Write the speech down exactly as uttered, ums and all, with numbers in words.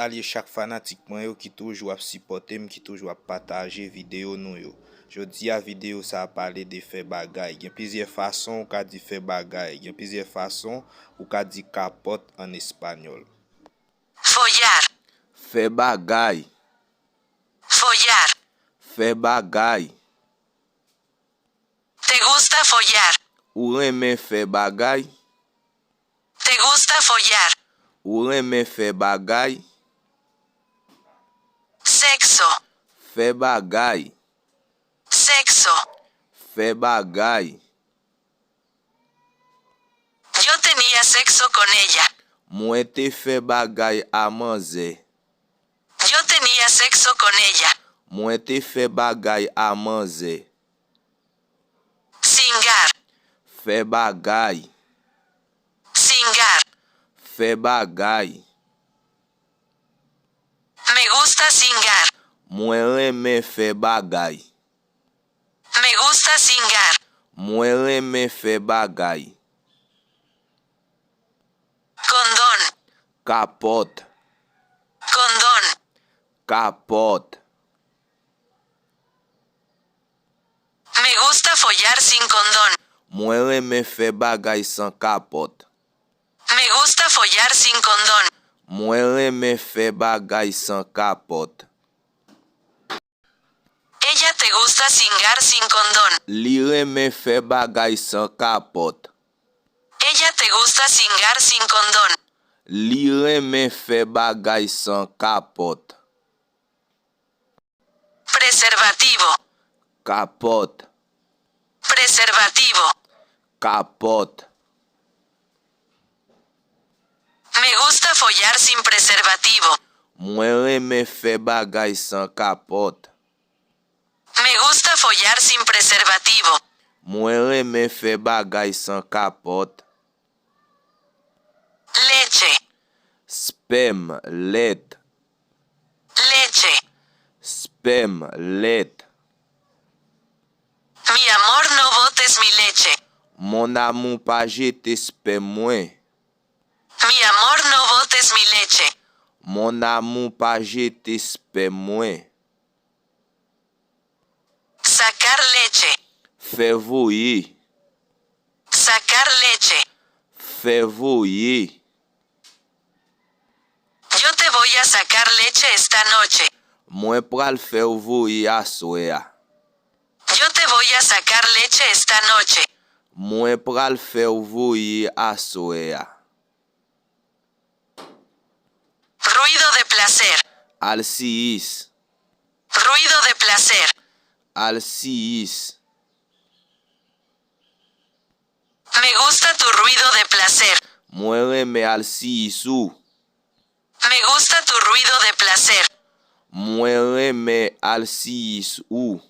salye chak fanatik mwen yo ki toujou ap sipòte m, ki toujou ap pataje videyo nou yo. Jodi a, videyo sa a pale de fè bagay. Gen plizyè fason ou ka di fè bagay. Gen plizyè fason ou ka di kapòt ann espanyòl. Follar. Fè bagay. Follar. Fè bagay. Te gusta follar. Ou renmen fè bagay? Te gusta follar. Ou renmen fè bagay? Sexo. Fè bagay. Sexo. Fè bagay. Yo tenía sexo con ella. Mwen te fè bagay a manzè. Yo tenía sexo con ella. Mwen te fè bagay a manzè. Cingar. Fè bagay. Cingar. Fè bagay. Me gusta cingar. Mwen renmen fè bagay. Me gusta cingar. Mwen renmen fè bagay. Condón. Kapòt. Condón. Kapòt. Me gusta follar sin condón. Mwen renmen fè bagay san kapòt. Me gusta follar sin condón. Mwen renmen fè bagay san kapòt. Ella te gusta cingar sin condón. Li renmen fè bagay san kapòt. Ella te gusta cingar sin condón. Li renmen fè bagay san kapòt. Preservativo. Kapòt. Preservativo. Kapòt. Me gusta follar sin preservativo. Mwen renmen fè bagay san kapòt. Me gusta follar sin preservativo. Mwen renmen fè bagay san kapòt. Leche. Spèm, lèt. Leche. Spèm, lèt. Mi amor, no botes mi leche. Mon amour, pa jete spèm mwen. Mi amor, no botes mi leche. Mon amour, pa jete spèm mwen. Sacar leche. Fè voye. Sacar leche. Fè voye. Yo te voy a sacar leche esta noche. Mwen pral fè w voye aswè a. Yo te voy a sacar leche esta noche. Mwen pral fè w voye aswè a. Ruido de placer. Alsiyis. Ruido de placer. Alsiyis. Me gusta tu ruido de placer. Mwen renmen alsiyis ou. Me gusta tu ruido de placer. Mwen renmen alsiyis ou.